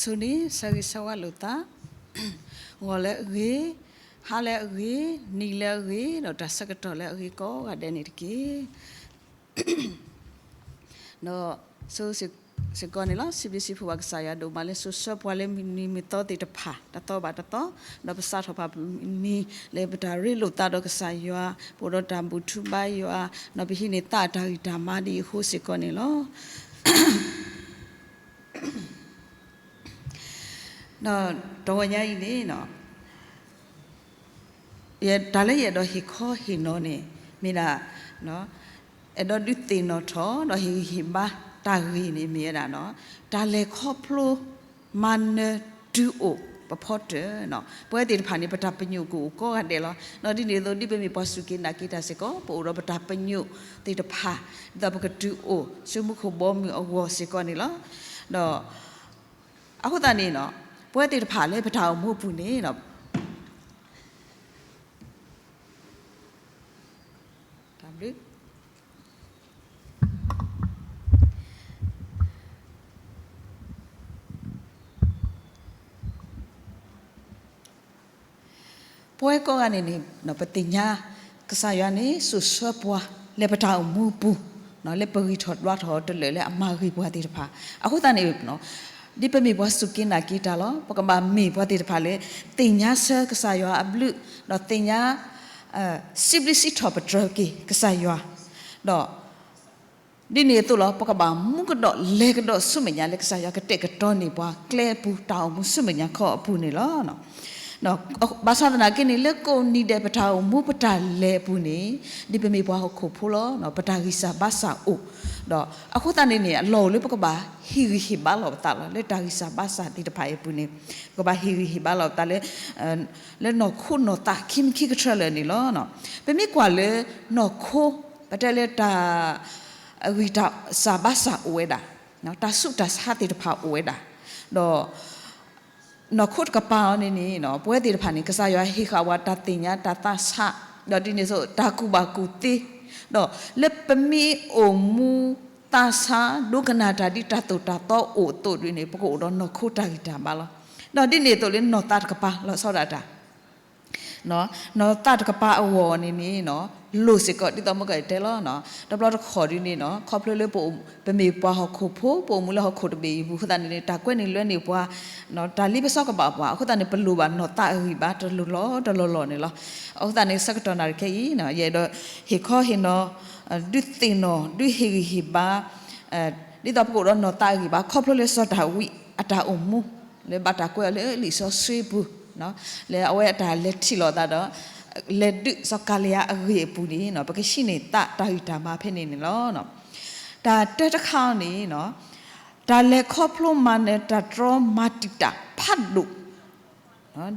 ဆိၣ်ဂ့ၤဆိၣ်ဝါလိာ်သး, ဂီၤလၢအဂ့ၤ, ဟါလၢအဂ့ၤ, နံၤလၢအဂ့ၤ, ဒီးတၢ်ဆၢကတီၢ်လၢအဂ့ၤကိးဂၤဒဲးန့ၣ်တက့ၢ်. ဒီးဆိၣ်ဂ့ၤစ့ၢ်ကီးန့ၣ်လီၤ. စံးဘျုးစံးဖှိၣ်ဘၣ်ကစၢ်ယွၤဒိၣ်မးလၢစိၤဆှၢပှၤလၢမုၢ်နံၤမုၢ်သီသ့ၣ်တဖၣ် တသီဘၣ်တသီ, ဒီးပစးထီၣ်ပမုၢ်နံၤလၢပတၢ်ရ့လိာ်သးဒီးကစၢ်ယွၤ, ပအိၣ်ဒီးတၢ်ဘူၣ်ထီၣ်ဘါယွၤ, ဒီးပဟံးန့ၢ်သးအတၢ်ဂံၢ်တၢ်မါဒ်အံၤအဃိစ့ၢ်ကီးန့ၣ်လီၤ. ဒီးတဂီၤညါအံၤန့ၣ် တၢ်လၢယအဲၣ်ဒိးဟ့ၣ်ခီဟ့ၣ်နီၤန့ၣ် မ့ၢ်ဒၣ် အဲၣ်ဒိးဒုးသ့ၣ်နီၣ်ထီၣ် ဒီးဟ့ၣ်ဂံၢ်ဟ့ၣ်ဘါတၢ်ဂ့ၢ်န့ၣ် မ့ၢ်ဝဲဒၣ် တၢ်လဲၤခီဖျိမၤနၢၤတုၤအိၣ်ပဖီတၢၢ်. ပဝဲသ့ၣ်တဖၣ်န့ၣ် ပတၢ်ပညိၣ်ကအိၣ်ကိးဂၤဒဲးလီၤ. ဒီးဒ်န့ၣ်အသိး ဒ်ပမ့ၢ်ပှၤစူၢ်က့ၤနာ်က့ၤတၢ်စ့ၢ်ကီး ပအိၣ်ဒီးပတၢ်ပညိၣ်သ့ၣ်တဖၣ် ဒ်သိးပကတုၤအိၣ်ဆူမူခိၣ်ဘီမုၢ်အဂီၢ်စ့ၢ်ကီးန့ၣ်လီၤ. ဒီး အဃိသတးန့ၣ် ပဝဲသ့ၣ်တဖၣ်လၢပတၢ်အိၣ်မူအပူၤန့ၣ် ပဝဲကိးဂၤန့ၣ်န့ၣ် ပသ့ၣ်ညါ ကစၢ်ယွၤန့ၣ် စိၤဆှၢပှၤလၢပတၢ်အိၣ်မူအပူၤ လၢပဂံၢ်ထီၣ်ဒွးထီၣ်တလၢာ်လၢအမၤဂ့ၤပှၤသ့ၣ်တဖၣ်. အဃိသတးန့ၣ် ဒ်ပမ့ၢ်ပှၤစူၢ်က့ၤနာ်က့ၤတၢ်လီၤ. ပကဘၣ်မ့ၢ်ပှၤသ့ၣ်တဖၣ်လၢ သ့ၣ်ညါဆၢကစၢ်ယွၤအဘျုး, ဒီးသ့ၣ်ညါ စံးဘျုးစံးထီၣ်ပတြၢၤက့ၤကစၢ်ယွၤ, ဒီး ဒ်န့ၣ်အသိးလီၤ ပကဘၣ်မူကဒီးလဲၤကဒီးဆူမဲာ်ညါလၢကစၢ်ယွၤကတဲာ်ကတီၤန့ၢ်ပှၤကျဲအပူၤ တၢ်အိၣ်မူဆူမဲာ်ညါခီအပူၤန့ၣ်လီၤ. ဘၣ်ဆၣ်သနာ်က့န့ၣ် လၢကိးနံၤဒဲးပတၢ်အိၣ်မူပတၢ်လဲၤအပူၤန့ၣ် ဒ်ပမ့ၢ်ပှၤဟီၣ်ခိၣ်ဖိလီၤ ပတၢ်ဂံၢ်စၢ်ဘါစၢ်အိၣ်, ဒီးအဃိသတးန့ၣ်န့ၣ် အလီၢ်အိၣ်လၢပကဘၣ်ဟ့ၣ်ဂံၢ်ဟ့ၣ်ဘါလီၤပသးလီၤ လၢတၢ်ဂံၢ်စၢ်ဘါစၢ်သ့ၣ်တဖၣ်အံၤအပူၤန့ၣ် ပကဘၣ်ဟ့ၣ်ဂံၢ်ဟ့ၣ်ဘါလီၤပသးလၢ လၢနီၢ်ခိနီၢ်သးခံမံၤခံကထြၢလၢာ်န့ၣ်လီၤ. ပမ့ၢ်ကွၢ်လၢနီၢ်ခိ ပတဲလၢတၢ် အဂံၢ်စၢ်ဘါစၢ်အိၣ်ဝဲဒၣ်, တၢ်ဆူးတၢ်ဆါသ့ၣ်တဖၣ်အိၣ်ဝဲဒၣ်, ဒီး နီၢ်ခိတကပၤအံၤန့ၣ်န့ၣ် ပဝဲသ့ၣ်တဖၣ်န့ၣ် ကစၢ်ယွၤဟ့ၣ်ဃာ်ဝဲတၢ်သ့ၣ်ညါတၢ်သးဆး, ဒီးဒ်န့ၣ်အသိး တၢ်ကူၣ်ဘၣ်ကူၣ်သ့, ဒီးလၢပမ့ၢ်အိၣ်မူသးဆး ဒိကနၣ်တၢ်ဒ်တၢ်သိၣ်တၢ်သီအိၣ်အသိးဒ်န့ၣ် ပကအိၣ်ဒီးနီၢ်ခိတၢ်ဂံၢ်တၢ်ဘါလီၤ. ဒီးဒ်န့ၣ်အသိးလၢနီၢ်သးတကပၤလီၤဆီဒၣ်တၢ် နီၢ်သးတကပၤအဂီၢ်န့ၣ်န့ၣ် လိၣ်စ့ၢ်ကီး ဒ်သိးမ့ၢ်ကတဲလီၤ, တဘျီတခီၣ်ဒ်န့ၣ် ခီဖျိလၢ ပမ့ၢ်ပှၤဟီၣ်ခိၣ်ဖိ ပအိၣ်မူလၢဟီၣ်ခိၣ်တဘ့ၣ်အံၤပူၤအဃိသတးန့ၣ်န့ၣ် တၢ်ကွဲန့ၣ်လွဲန့ၢ်ပှၤ, တၢ်လ့ပစီကဘၣ်ပှၤ အဃိသတးန့ၣ် ပလိၣ်ဘၣ်နီၢ်သးအဂံၢ်ဘါတလိၤလီၤတလီၤလီၤန့ၣ်လီၤ. အဃိသတးန့ၣ် ဆၢကတီၢ်နၣ်ရံၣ်ခဲအံၤ ယအဲၣ်ဒိးဟ့ၣ်ခီဟ့ၣ်နီၤ ဒုးသ့ၣ်နီၣ် ဒုးဟ့ၣ်ဂံၢ်ဟ့ၣ်ဘါ ဒ်သိးပကအိၣ်ဒီးနီၢ်သးအဂံၢ်ဘါ ခီဖျိလၢစီၤဒၤဝံးအတၢ်အိၣ်မူ လၢဘၣ်တၢ်ကွဲးအီၤလၢလံာ်စီဆှံပူၤ လၢအဝဲအတၢ်လဲၤထံၣ်လိာ်သးဒီး လဲၤဒုးစီၤကၤလံယါအဂ့ၢ်အပူၤန့ၣ် ပကဟံးန့ၢ်သးတၢ်ဂံၢ်တၢ်ဘါဖဲန့ၣ်န့ၣ်လီၤ. တၢ်တၢတခါန့ၣ် တၢ်လဲၤခီဖျိမၤနၢၤတၢ်တြီမၤတံာ်တာ်ဖးဒိၣ်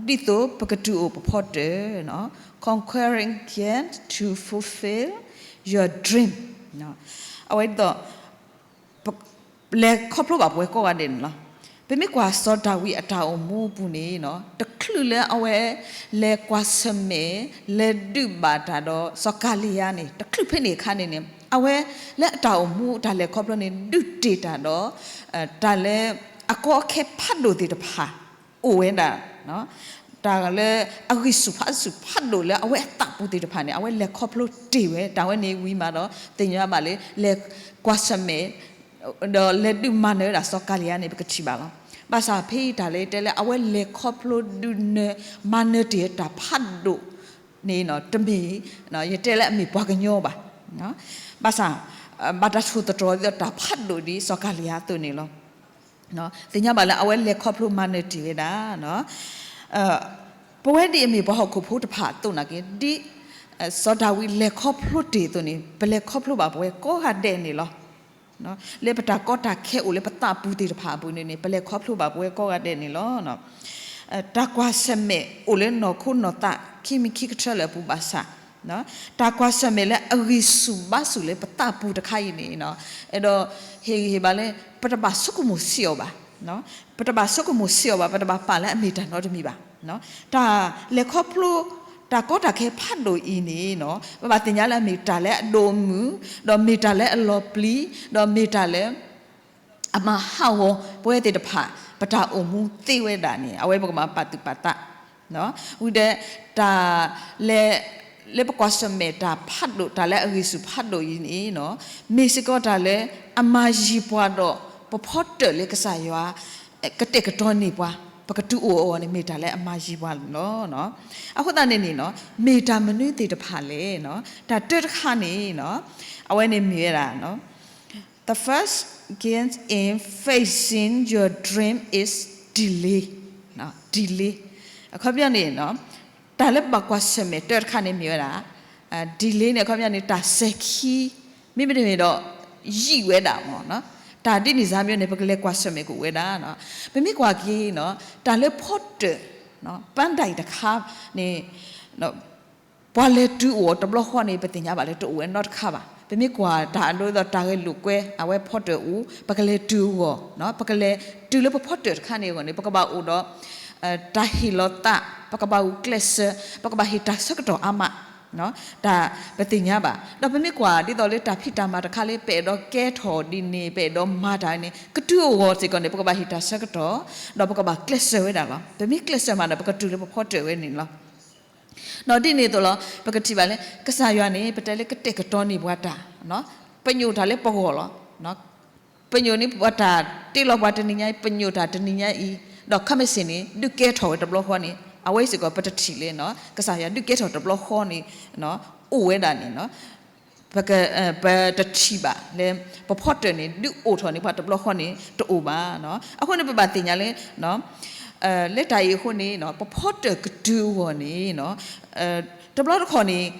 ဒ်သိးပကတုၤအိၣ်ပဖီတၢၢ် conquering giant to fulfill your dream အဝဲဒ်သိး လဲၤခီဖျိဘၣ်ပဝဲကိးဂၤဒဲးန့ၣ်လီၤ. ပမ့ၢ်ကွၢ်စီၤဒၤဝံးအတၢ်အိၣ်မူအပူၤန့ၣ် တချုးလၢအဝဲလဲၤကွၢ်ဆၢၣ်မဲာ် လဲၤဒုးဘၣ်တၢ်ဒီးစီၤကၤလံယါန့ၣ် တချုးဖဲန့ၣ်အခါန့ၣ်န့ၣ် အဝဲလၢအတၢ်အိၣ်မူတၢ်လဲၤခီဖျိန့ၣ် ဒုးတ့ၢ်တၢ်ဒီး တၢ်လၢအကီအခဲဖးဒိၣ်သ့ၣ်တဖၣ် အိၣ်ဝဲဒၣ် တၢ်လၢအဂံၢ်ဆူၣ်ဖးဆူၣ်ဖးဒိၣ်လၢအဝဲအသးပူၤသ့ၣ်တဖၣ်န့ၣ် အဝဲလဲၤခီဖျိတ့ၢ်ဝဲ တၢ်ဝဲန့ၣ်ဝံၤမးဒီး သ့ၣ်ညါဘၣ်လၢ လဲၤကွၢ်ဆၢၣ်မဲာ် ဒီးလဲၤဒုးမၤနၢၤဝဲဒၣ်စီၤကၤလံယါန့ၣ် ပကထံၣ်ဘၣ်လီၤ. ဘၣ်ဆၣ်ဖဲအံၤတၢ်လၢယတဲလၢအဝဲလဲၤခီဖျိဒုးနၢၤ မၤနၢၤတ့ၢ်တၢ်ဖးဒိၣ်န့ၣ် တမ့ၢ် ယတဲလၢအမ့ၢ်ပှၤကညီဘၣ်. ဘၣ်ဆၣ် ဘၣ်တၢ်ထိၣ်သတြီၤဒ်သိးတၢ်ဖးဒိၣ်ဒ်စီၤကၤလံယါအသိးန့ၣ်လီၤ. သ့ၣ်ညါဘၣ်လၢအဝဲလဲၤခီဖျိမၤနၢၤတ့ၢ်ဝဲဒၣ် ပဝဲဒ်အမ့ၢ်ပှၤဟီၣ်ခိၣ်ဖိတဖၣ်အသိးနာ်က့ ဒ်စီၤဒၤဝံးလဲၤခီဖျိတ့ၢ်အသိးန့ၣ် ပလဲၤခီဖျိဘၣ်ပဝဲကိးဂၤဒဲးန့ၣ်လီၤ. လၢပတၢ်ကီတၢ်ခဲအိၣ်လၢပသးပူၤသ့ၣ်တဖၣ်အပူၤန့ၣ်န့ၣ် ပလဲၤခီဖျိဘၣ်ပဝဲကိးဂၤဒဲးန့ၣ်လီၤ. တၢ်ကွၢ်ဆၢၣ်မဲာ်အိၣ်လၢနီၢ်ခိနီၢ်သးခံမံၤခံကထြၢလၢာ်အပူၤဘၣ်ဆၣ် တၢ်ကွၢ်ဆၢၣ်မဲာ်လၢအဂံၢ်ဆူၣ်ဘါဆူၣ်လၢပသးပူၤတခါအံၤန့ၣ် အဲၣ်ဒိးဟ့ၣ်ဂံၢ်ဟ့ၣ်ဘါလၢ ပတဘၣ်ဆိကမိၣ်ဆံးအီၤဘၣ်. ပတဘၣ်ဆိကမိၣ်ဆံးအီၤဘၣ် ပတဘၣ်ပာ်လၢအမ့ၢ်တၢ်နီတမံၤဘၣ်. တၢ်လဲၤခီဖျိ တၢ်ကီတၢ်ခဲဖးဒိၣ်အံၤန့ၣ် ပဘၣ်သ့ၣ်ညါလၢအမ့ၢ်တၢ်လၢအဒိၣ်အမုၢ် ဒီးမ့ၢ်တၢ်လၢအလီၤပျံၤ ဒီးမ့ၢ်တၢ်လၢ အမၤဟးဂီၤပဝဲသ့ၣ်တဖၣ် ပတၢ်အိၣ်မူသ့ဝဲဒၣ်န့ၣ် အဝဲပကဘၣ်ပာ်သူၣ်ပာ်သး, ဝံၤဒီး တၢ်လၢ လၢပကွၢ်ဆၢၣ်မဲာ်တၢ်ဖးဒိၣ် တၢ်လၢအဂ့ၤဆူၣ်ဖးဒိၣ်အံၤန့ၣ် မ့ၢ်စ့ၢ်ကီးတၢ်လၢအမၤယံၤပှၤဒီး ပဖီတၢၣ်လၢကစၢ်ယွၤ ကတဲာ်ကတီၤန့ၢ်ပှၤ, ပကတုၤအိၣ်အဂီၢ်န့ၣ် မ့ၢ်တၢ်လၢအမၤယံၤပှၤန့ၣ်လီၤ. အဃိသတးန့ၣ်န့ၣ် မ့ၢ်တၢ်မနုၤသ့ၣ်တဖၣ်လဲၣ်. တၢ်တၢတခါန့ၣ် အဝဲန့ၣ်မ့ၢ်ဝဲဒၣ် The first gift in facing your dream is delay. delay အခီပညီန့ၣ် တၢ်လၢပဘၣ်ကွၢ်ဆၢၣ်မဲာ်တၢတခါန့ၣ်မ့ၢ်ဝဲဒၣ် delay န့ၣ် အခီပညီန့ၣ် တၢ်စဲၤခံ, မ့မ့ၢ်တမ့ၢ်ဒီး ယံာ်ဝဲဒၣ်မ့ၢ် တၢ်ဒ်န့ၣ်စါမ့ၢ်န့ၣ် ပကလဲၤကွၢ်ဆၢၣ်မဲာ်ကအိၣ်ဝဲဒၣ်. ပမ့ၢ်ကွၢ်က့ၤ တၢ်လၢဖီတၢၣ် ပန်းတိုင် တခါန့ၣ် ပှၤလဲၤတုၤအိၣ်တဘျီဃီန့ၣ် ပသ့ၣ်ညါဘၣ်လၢတအိၣ်ဝဲနီတခါဘၣ်. ပမ့ၢ်ကွၢ်တၢ်အဒိဒ်သိးတၢ်ဂဲၤလိာ်ကွဲ အဝဲဖီတၢၣ်အိၣ် ပကလဲၤတုၤအဂီၢ်, ပကလဲၤတုၤလၢပဖီတၢၣ်တခါန့ၣ်အဂီၢ်န့ၣ် ပကဘၣ်အိၣ်ဒီး တၢ်ဟ့ၣ်လီၤသး, ပကဘၣ်ဂုာ်ကျဲးစၢး, ပကဘၣ်ဟ့ၣ်တၢ်ဆၢကတီၢ်အါမး, တၢ်ပသ့ၣ်ညါဘၣ်. ဒီးပမ့ၢ်ကွၢ်ဒ်သိးလၢတၢ်ဖံးတၢ်မၤတခါလၢ ပအဲၣ်ဒိးကဲထီၣ်ဒ်န့ၣ် ပအဲၣ်ဒိးမၤတၢ်န့ၣ် ကတုၤအိၣ်အဂီၢ်စ့ၢ်ကီးန့ၣ် ပကဘၣ်ဟ့ၣ်တၢ်ဆၢကတီၢ်, ဒီးပကဘၣ်ကျဲးစၢးဝဲဒၣ်လီၤ. ပမ့ၢ်ကျဲးစၢးမးဒီး ပကတုၤလၢပဖီတၢၣ်ဝဲန့ၣ်လီၤ. ဒီးဒ်န့ၣ်အသိးလီၤ ပကထံၣ်ဘၣ်လၢ ကစၢ်ယွၤန့ၣ် ပတဲလၢကတဲာ်ကတီၤန့ၢ်ပှၤတၢ်, ပညိၣ်တၢ်လၢပဂီၢ်လီၤ. ပညိၣ်န့ၣ်ပှၤတၢ်တ့လီၤပှၤတနံၤညါအံၤ ပညိၣ်တၢ်တနံၤညါအံၤ, ဒီးခဲမုၢ်ဆ့ၣ်န့ၣ် ဒုးကဲထီၣ်ဝဲတဘျီဃီန့ၣ် အဝဲစ့ၢ်ကီးပတထံၣ်လၢ ကစၢ်ယွၤဒုးကဲထီၣ်တဘျီဃီန့ၣ် အိၣ်ဝဲဒၣ်န့ၣ် ပတထံၣ်ဘၣ်လၢ ပဖီတၢၣ်န့ၣ် ဒုးအိၣ်ထီၣ်န့ၢ်ပှၤတဘျီဃီန့ၣ် တအိၣ်ဘၣ်. အဃိန့ၣ် ပဘၣ်သ့ၣ်ညါလၢ လၢတၢ်အံၤအဃိန့ၣ် ပဖီတၢၣ်ကတုၤအဂီၢ်န့ၣ် တဘျီတခီၣ်န့ၣ်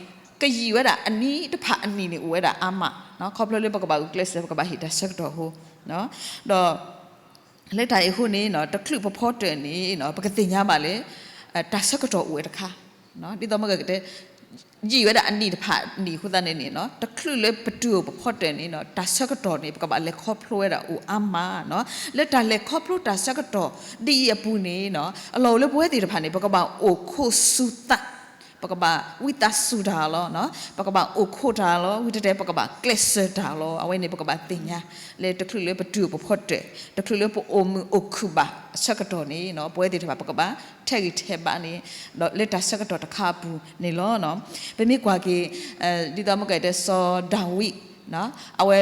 ကယံာ်ဝဲဒၣ်အနံၣ်တဖၣ်အနံၣ်န့ၣ် အိၣ်ဝဲဒၣ်အါမး, ခီဖျိလၢပကဘၣ်ဂုာ်ကျဲးစၢး ပကဘၣ်ဟ့ၣ်တၢ်ဆၢကတီၢ်အဃိ, ဒီး လၢတၢ်အံၤအဃိန့ၣ် တချုးပဖီတၢၣ်န့ၣ် ပကသ့ၣ်ညါဘၣ်လၢ တၢ်ဆၢကတီၢ်အိၣ်ဝဲတခါ, ဒ်သိးမ့ၢ်ကတဲ ယံာ်ဝဲဒၣ်အနံၣ်တဖၣ်အနံၣ်အဃိသတးန့ၣ်န့ၣ် တချုးလၢပတုၤအိၣ်ပဖီတၢၣ်န့ၣ် တၢ်ဆၢကတီၢ်န့ၣ် ပကဘၣ်လဲၤခီဖျိဝဲဒၣ်အိၣ်အါမး, လၢတၢ်လဲၤခီဖျိတၢ်ဆၢကတီၢ်ဒ်အံၤအပူၤန့ၣ် အလီၢ်အိၣ်လၢပဝဲသ့ၣ်တဖၣ်န့ၣ် ပကဘၣ်အိၣ်ခိးဆူသး, ပကဘၣ်ဝံသးစူၤတၢ်လီၤ, ပကဘၣ်အိၣ်ခိးတၢ်လီၤ, ဝံၤတတဲပကဘၣ်ကျဲးစၢးတၢ်လီၤ. အဝဲန့ၣ် ပကဘၣ်သ့ၣ်ညါ လၢတချုးလၢပတုၤအိၣ်ပဖီတၢၣ်, တချုးလၢပအိၣ်မုာ်အိၣ်ခုၣ်ဘၣ်အဆၢကတီၢ်န့ၣ် ပဝဲသ့ၣ်တဖၣ် ပကဘၣ်ထဲးဂံၢ်ထဲးဘါန့ၣ် ဒီးလၢတၢ်ဆၢကတီၢ်တခါအပူၤန့ၣ်လီၤ. ပမ့ၢ်ကွၢ်က့ၤ ဒ်သိးမ့ၢ်ကတဲစီၤဒၤဝံး အဝဲ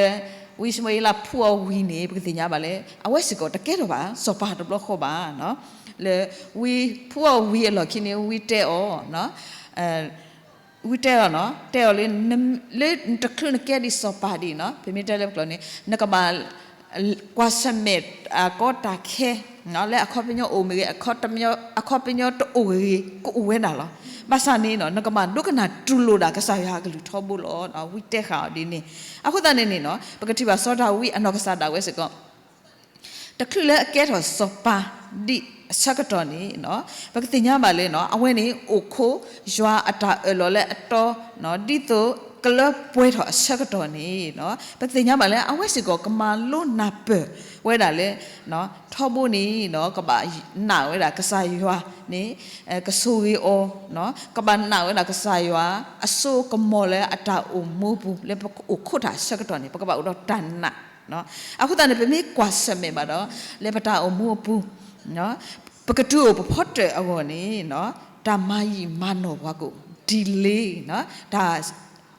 ဝံၡမူၤအ့လးဖှူအီၤဝံၤန့ၣ် ပကသ့ၣ်ညါဘၣ်လၢ အဝဲစ့ၢ်ကီးတကဲထီၣ်ဘၣ်စီၤပၤတဘျီဃီဘၣ်, လၢဝံဖှူအီၤဝံၤအလီၢ်ခံန့ၣ် ဝံတဲအီၤ, ဝံတဲအီၤ, တဲအီၤလၢ လၢတချုးနကဲဒ်စီၤပၤဒ်န့ၣ် ပမ့ၢ်တဲလၢပကျိာ်န့ၣ် နကဘၣ် ကွၢ်ဆၢၣ်မဲာ် အကီတၢ်ခဲ လၢအခီပညီအိၣ်မ့ၢ်ဂ့ၤ အခီပညီတအိၣ်ဂ့ၤဂ့ၤ ကအိၣ်ဝဲဒၣ်လီၤ. ဘၣ်ဆၣ်န့ၣ် နကဘၣ်ဒိကနၣ်တူၢ်လိာ်ဒၣ်ကစၢ်ယွၤအကလုၢ်ထီဘိလီၤ. ဝံတဲဃာ်အီၤဒ်န့ၣ်. အဃိသတးန့ၣ်န့ၣ် ပကထံၣ်ဘၣ်စီၤဒၤဝံးအနီၢ်ကစၢ်ဒၣ်ဝဲစ့ၢ်ကီး တချုးလၢအကဲထီၣ်စီၤပၤဒ်အဆၢကတီၢ်န့ၣ် ပကသ့ၣ်ညါဘၣ်လၢ အဝဲန့ၣ် အိၣ်ခိးယွၤအတၢ်အၢၣ်လီၤလၢအတီ ဒ်သိးကလၢပှဲၤထီၣ်အဆၢကတီၢ်န့ၣ် ပကသ့ၣ်ညါဘၣ်လၢ အဝဲစ့ၢ်ကီးကမၤလိနၢ်ပၢၢ်ဝဲဒၣ်လၢ ထီဘိန့ၣ် ကဘၣ်နာ်ဝဲဒၣ်ကစၢ်ယွၤန့ၣ် ကဆိၣ်ဂ့ၤအီၤ, ကဘၣ်နာ်ဝဲဒၣ်ကစၢ်ယွၤ အစိကမီၤလၢအတၢ်အိၣ်မူပူၤ လၢပအိၣ်ခိးတၢ်အဆၢကတီၢ်န့ၣ် ပကဘၣ်အိၣ်ဒီးတၢ်နာ် အဃိသတးန့ၣ် ပမ့ၢ်ကွၢ်ဆၢၣ်မဲာ်ဘၣ်ဒီး လၢပတၢ်အိၣ်မူအပူၤ ပကတုၤအိၣ်ပဖီတၢၣ်အဂီၢ်န့ၣ် တၢ်မၤယံာ်မၤနီၢ်ပှၤကအိၣ် delay တၢ်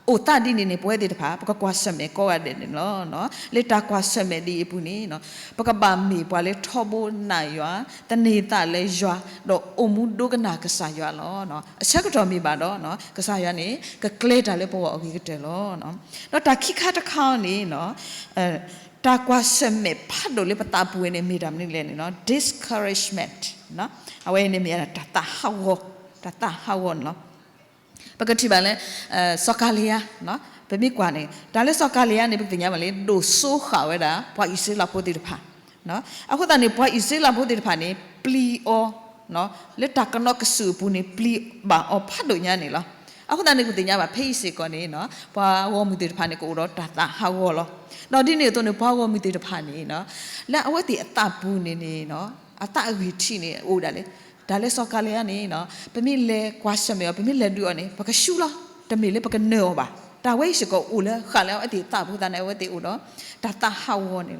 အိၣ်သးဒ်န့ၣ်န့ၣ် ပဝဲသ့ၣ်တဖၣ် ပကကွၢ်ဆၢၣ်မဲာ်ကိးဂၤဒဲးန့ၣ်လီၤ. လၢတၢ်ကွၢ်ဆၢၣ်မဲာ်ဒ်အံၤအပူၤန့ၣ် ပကဘၣ်မ့ၢ်ပှၤလၢထီဘိနာ်ယွၤ, သန့ၤသးလၢယွၤ, ဒီးအိၣ်မူဒိကနၣ်ကစၢ်ယွၤလီၤ. အဆၢကတီၢ်မ့ၢ်ဘၣ်ဒီး ကစၢ်ယွၤန့ၣ် ကကျဲၤတၢ်လၢပဂီၢ်အဂ့ၤကတၢၢ်လီၤ. ဒီးတၢ်ခံခါတခါန့ၣ် တၢ်ကွၢ်ဆၢၣ်မဲာ်ဖးဒိၣ်လၢပသးပူၤဝဲန့ၣ် မ့ၢ်တၢ်မနုၤလဲၣ်န့ၣ် discouragement အဝဲန့ၣ်မ့ၢ်တၢ်သးဟးဂီၤ, တၢ်သးဟးဂီၤန့ၣ်လီၤ. ပကထံၣ်ဘၣ်လၢ စီၤကၤလံယါ ပမ့ၢ်ကွၢ်န့ၣ် တၢ်လၢစီၤကၤလံယါန့ၣ် ပကသ့ၣ်ညါဘၣ်လၢ ဒိၣ်စိဃာ်ဝဲဒၣ် ပှၤအံၣ်စရ့လးဖိသ့ၣ်တဖၣ်. အဃိသတးန့ၣ် ပှၤအံၣ်စရ့လးဖိသ့ၣ်တဖၣ်န့ၣ် ပျံၤအီၤ လၢတၢ်ကနိးကစုာ်အပူၤန့ၣ် ပျံၤဘၣ်အီၤဖးဒိၣ်ညါန့ၣ်လီၤ. အဃိသတးန့ၣ် ပသ့ၣ်ညါဘၣ် ဖဲအံၤစ့ၢ်ကီးန့ၣ် ပှၤဂီၢ်မုၢ်သ့ၣ်တဖၣ်န့ၣ် ကအိၣ်ဒီးတၢ်သးဟးဂီၤလီၤ. ဒီးဒ်န့ၣ်အသိးန့ၣ် ပှၤဂီၢ်မုၢ်သ့ၣ်တဖၣ်န့ၣ် လၢအဝဲသ့ၣ်အသးပူၤန့ၣ်န့ၣ် အသးအဂံၢ်ထံးန့ၣ် အိၣ်ဒၣ်လဲာ် တၢ်လၢစီၤကၤလံယါန့ၣ် ပမ့ၢ်လဲၤကွၢ်ဆၢၣ်မဲာ်အီၤ ပမ့ၢ်လဲၤဒုးအီၤန့ၣ် ပကဆူလီၤ. တမ့ၢ်လၢပကနၢၤအီၤဘၣ် တၢ်ဝဲအံၤစ့ၢ်ကီးအိၣ်လၢဃာ်လၢအဝဲသ့ၣ်အသးအပူၤအဃိသတးန့ၣ် အဝဲသ့ၣ်အိၣ်ဒီးတၢ်သးဟးဂီၤန့ၣ်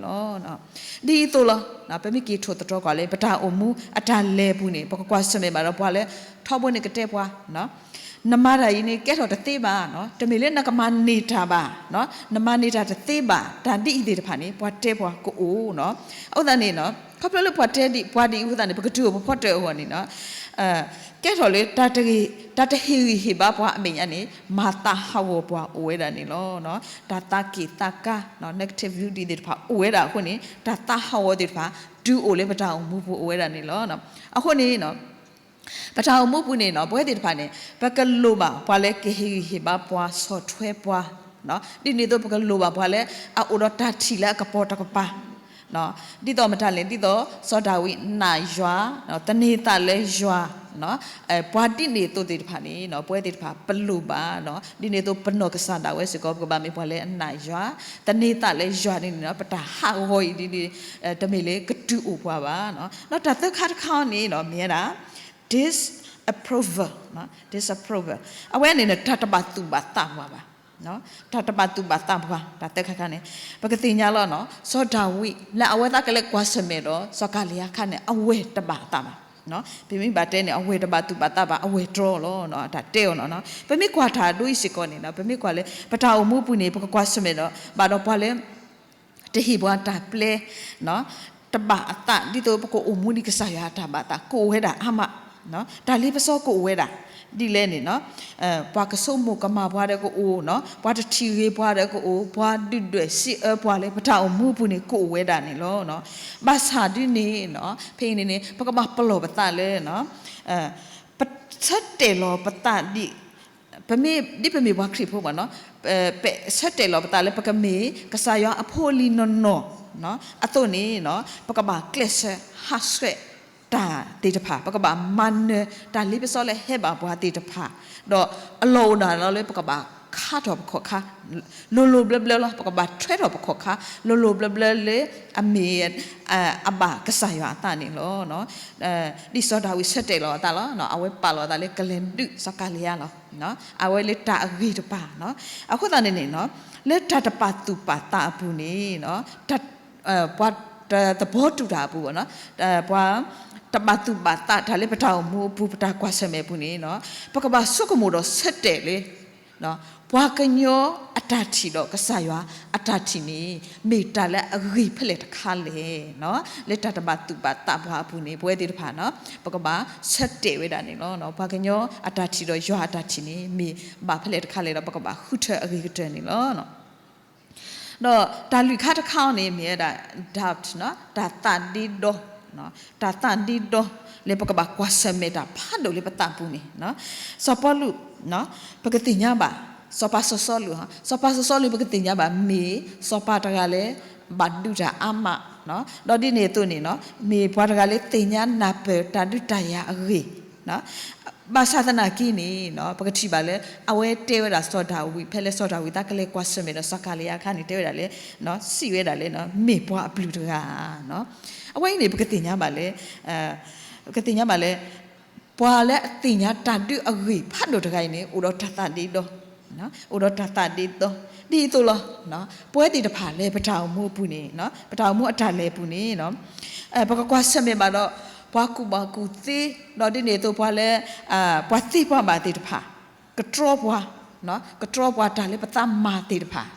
လီၤ. ဒ်သိးလီၤ. ပမ့ၢ်က့ၤထိၣ်သတြီၤကွၢ်လၢ ပတၢ်အိၣ်မူအတၢ်လဲၤအပူၤန့ၣ် ပကကွၢ်ဆၢၣ်မဲာ်ဘၣ်ဒီးပှၤလၢ ထီဘိန့ၣ်ကတဲပှၤ နမၤတၢ်အံၤန့ၣ် ကဲထီၣ်တသ့ဘၣ်, တမ့ၢ်လၢနကမၤန့ၢ်တၢ်ဘၣ်, နမၤန့ၢ်တၢ်တသ့ဘၣ်, တၢ်ဒ်အံၤသ့ၣ်တဖၣ်န့ၣ် ပှၤတဲပှၤကအိၣ်. အဃိသတးန့ၣ် ခီဖျိလၢပှၤတဲဒ်ပှၤဒ်အံၤအဃိသတးန့ၣ် ပကတုၤအိၣ်ပဖီတၢၣ်အဂီၢ်န့ၣ် ကဲထီၣ်လၢ တၢ်တဟ့ၣ်ဂံၢ်ဟ့ၣ်ဘါပှၤအမဲာ်ညါန့ၣ် မၤသးဟးဂီၤပှၤအိၣ်ဝဲဒၣ်န့ၣ်လီၤ. တၢ်သးက့ၣ်သးကါ negative view ဒ်သ့ၣ်တဖၣ်အိၣ်ဝဲဒၣ်အဃိန့ၣ် တၢ်သးဟးဂီၤသ့ၣ်တဖၣ် တုၤအိၣ်လၢပတၢ်အိၣ်မူပူၤအိၣ်ဝဲဒၣ်န့ၣ်လီၤ. အဃိန့ၣ် ပတၢ်အိၣ်မူပူၤန့ၣ် ပဝဲသ့ၣ်တဖၣ်န့ၣ် ပကလိၣ်ဘၣ်ပှၤလၢကဟ့ၣ်ဂံၢ်ဟ့ၣ်ဘါပှၤ ဆီၣ်ထွဲပှၤ, ဒ်န့ၣ်အသိး ပကလိၣ်ဘၣ်ပှၤလၢအအိၣ်ဒီးတၢ်ထံၣ်လၢအကပီၤတကပၤ, ဒ်သိးမတၤလဲၣ် ဒ်သိးစီၤဒၤဝံးနာ်ယွၤ, သန့ၤသးလၢယွၤ, ပှၤဒ်န့ၣ်အသိးသ့ၣ်တဖၣ်န့ၣ် ပဝဲသ့ၣ်တဖၣ်ပလိၣ်ဘၣ်, ဒ်န့ၣ်အသိးပနီၢ်ကစၢ်ဒၣ်ဝဲစ့ၢ်ကီး ပကဘၣ်မ့ၢ်ပှၤလၢအနာ်ယွၤ, သန့ၤသးလၢယွၤန့ၣ်န့ၣ် ပတၢ်ဟးဂီၤအံၤဒ်န့ၣ် တမ့ၢ်လၢကတုၤအိၣ်ပှၤဘၣ်. ဒီးတၢ်သၢခါတခါန့ၣ် မ့ၢ်ဝဲဒၣ် disapproval, disapproval အဝဲန့ၣ်န့ၣ် တၢ်တဘၣ်သူၣ်ဘၣ်သးပှၤဘၣ်, တၢ်တဘၣ်သူၣ်ဘၣ်သးပှၤ တၢ်သၢခါခါန့ၣ် ပကသ့ၣ်ညါလီၤ. စီၤဒၤဝံး လၢအဝဲသ့ၣ်ကလဲၤကွၢ်ဆၢၣ်မဲာ်ဒီး စီၤကၤလံယါအခါန့ၣ် အဝဲၢ်တဘၣ်အသးဘၣ်. ပမ့ၢ်ဘၣ်တဲန့ၣ် အဝဲၢ်တဘၣ်သူၣ်ဘၣ်သးဘၣ် အဝဲၢ်တြီလီၤ. တၢ်တဲအီၤလီၤ. ပမ့ၢ်ကွၢ်တၢ်ဒ်အံၤစ့ၢ်ကီးန့ၣ် ပမ့ၢ်ကွၢ်လၢ ပတၢ်အိၣ်မူပူၤန့ၣ် ပကကွၢ်ဆၢၣ်မဲာ်ဒီး ဘၣ်ဒီးပှၤလၢ တဟ့ၣ်ပှၤတၢ်ပျဲ တဘၣ်အသး ဒ်သိးပကအိၣ်မူဒ်ကစၢ်ယွၤအတၢ်ဘၣ်သး ကအိၣ်ဝဲဒၣ်အါမး, တၢ်လ့ပစီကအိၣ်ဝဲဒၣ် ဒ်လဲၣ်န့ၣ် ပှၤကဆိကမိၣ်ကမၣ်ပှၤဒီးကအိၣ်, ပှၤတထံၣ်ဂ့ၤပှၤဒီးကအိၣ်, ပှၤဒုၣ်ဒွဲၣ်စံးအၢပှၤလၢပတၢ်အိၣ်မူပူၤန့ၣ် ကအိၣ်ဝဲဒၣ်န့ၣ်လီၤ. ဘၣ်ဆၣ်ဒ်န့ၣ် ဖဲအံၤန့ၣ်န့ၣ် ပကဘၣ်ပလီၢ်ပသးလၢ ပဆၢတဲာ်လီၤပသးဒ် ပမ့ၢ်ဒ်ပမ့ၢ်ပှၤခရံာ်ဖိဘၣ်န့ၣ် ပဆၢတဲာ်လီၤပသးလၢပကမ့ၢ်ကစၢ်ယွၤအဖိအလံၤနီၢ်နီၢ်အသိးန့ၣ် ပကဘၣ်ကျဲးစၢးဟးဆှဲးတၢ်သ့ၣ်တဖၣ်, ပကဘၣ်မၤနၢၤတၢ်လ့ပစီလၢဟဲဘၣ်ပှၤသ့ၣ်တဖၣ်, ဒီးအလီၢ်အိၣ်ဒၣ်လီၤလၢပကဘၣ်ခါထီၣ်ပခီၣ်ခါ လိၤလိၤဘျၢဘျၢလီၤ. ပကဘၣ်ထွဲထီၣ်ပခီၣ်ခါ လိၤလိၤဘျၢဘျၢလၢအမ့ၢ် အဘၣ်ကစၢ်ယွၤအသးန့ၣ်လီၤ. ဒ်စီၤဒၤဝံးဆၢတဲာ်လီၤအသးလီၤ. အဝဲပာ်လီၤအသးလၢကလဲၤဒုးစီၤကၤလံယါလီၤ. အဝဲလၢတၢ်အဂ့ၤတပၤ, အဃိသတးန့ၣ်န့ၣ် လၢတၢ်တပာ်သူၣ်ပာ်သးအပူၤန့ၣ် ပှၤတသဘီတူၢ်တၢ်အပူၤ, ပှၤတဘၣ်သူၣ်ဘၣ်သးတၢ်လၢပတၢ်အိၣ်မူအပူၤ ပတၢ်ကွၢ်ဆၢၣ်မဲာ်အပူၤန့ၣ် ပကဘၣ်ဆိကမိၣ်ဒီးဆၢတဲာ်လၢ ပှၤကညီအတၢ်ထံၣ်ဒီးကစၢ်ယွၤအတၢ်ထံၣ်န့ၣ် မ့ၢ်တၢ်လၢအဂ့ၤဖဲလဲၣ်တခါလဲၣ်. လၢတၢ်တဘၣ်သူၣ်ဘၣ်သးပှၤအပူၤန့ၣ် ပဝဲသ့ၣ်တဖၣ် ပကဘၣ်ဆၢတဲာ်ဝဲဒၣ်န့ၣ်လီၤ. ပှၤကညီအတၢ်ထံၣ်ဒီးယွၤအတၢ်ထံၣ်န့ၣ် မ့ၢ်ဘၣ်ဖဲလဲၣ်တခါလဲၣ်ဒီး ပကဘၣ်ဃုထၢအဂ့ၤကတၢၢ်န့ၣ်လီၤ. ဒီးတၢ်လွံၢ်ခါတခါအံၤန့ၣ် မ့ၢ်ဝဲဒၣ် doubt တၢ်သးဒ့ဒီ, တၢ်သးဒ့ဒီ လၢပကဘၣ်ကွၢ်ဆၢၣ်မဲာ်တၢ်ဖးဒိၣ်လၢပသးပူၤန့ၣ်, စီၤပီလူး ပကသ့ၣ်ညါဘၣ်, စီၤပၤစီၤစီလူး, စီၤပၤစီၤစီလူး ပကသ့ၣ်ညါဘၣ် မ့ၢ်စီၤပၤတဂၤလၢဘၣ်ဒုးတၢ်အါမး, ဒီးဒ်န့ၣ်အသိးန့ၣ် မ့ၢ်ပှၤတဂၤလၢသ့ၣ်ညါနၢ်ပၢၢ်တၢ်ဒုးတၢ်ယၤအဂ့ၢ် ဘၣ်ဆၣ်သနာ်က့န့ၣ် ပကထံၣ်ဘၣ်လၢ အဝဲတဲဝဲဒၣ်စီၤဒၤဝံး ဖဲလၢစီၤဒၤဝံးသးကလဲၤကွၢ်ဆၢၣ်မဲာ်ဒီးစီၤကၤလံယါအခါန့ၣ် တဲဝဲဒၣ်လၢ စံးဝဲဒၣ်လၢ မ့ၢ်ပှၤအဘျုးတဂၤ. အဝဲအံၤန့ၣ် ပကသ့ၣ်ညါဘၣ်လၢ ပကသ့ၣ်ညါဘၣ်လၢ ပှၤလၢအသ့ၣ်ညါတၢ်ဒုးအဂ့ၢ်ဖးဒိၣ်တဂၤအံၤန့ၣ် အိၣ်ဒီးတၢ်သးဒ့ဒီ အိၣ်ဒီးတၢ်သးဒ့ဒီ ဒ်သိးလီၤ. ပဝဲသ့ၣ်တဖၣ်လၢပတၢ်အိၣ်မူအပူၤန့ၣ် ပတၢ်အိၣ်မူအတၢ်လဲၤအပူၤန့ၣ် ပကကွၢ်ဆၢၣ်မဲာ်ဘၣ်ဒီး ပှၤကူၣ်ဘၣ်ကူၣ်သ့ ဒီးဒ်န့ၣ်အသိးပှၤလၢ ပှၤသ့ပှၤဘၣ်သ့ၣ်တဖၣ် ကတြီပှၤ, ကတြီပှၤတၢ်လၢပသးမၤသ့ၣ်တဖၣ်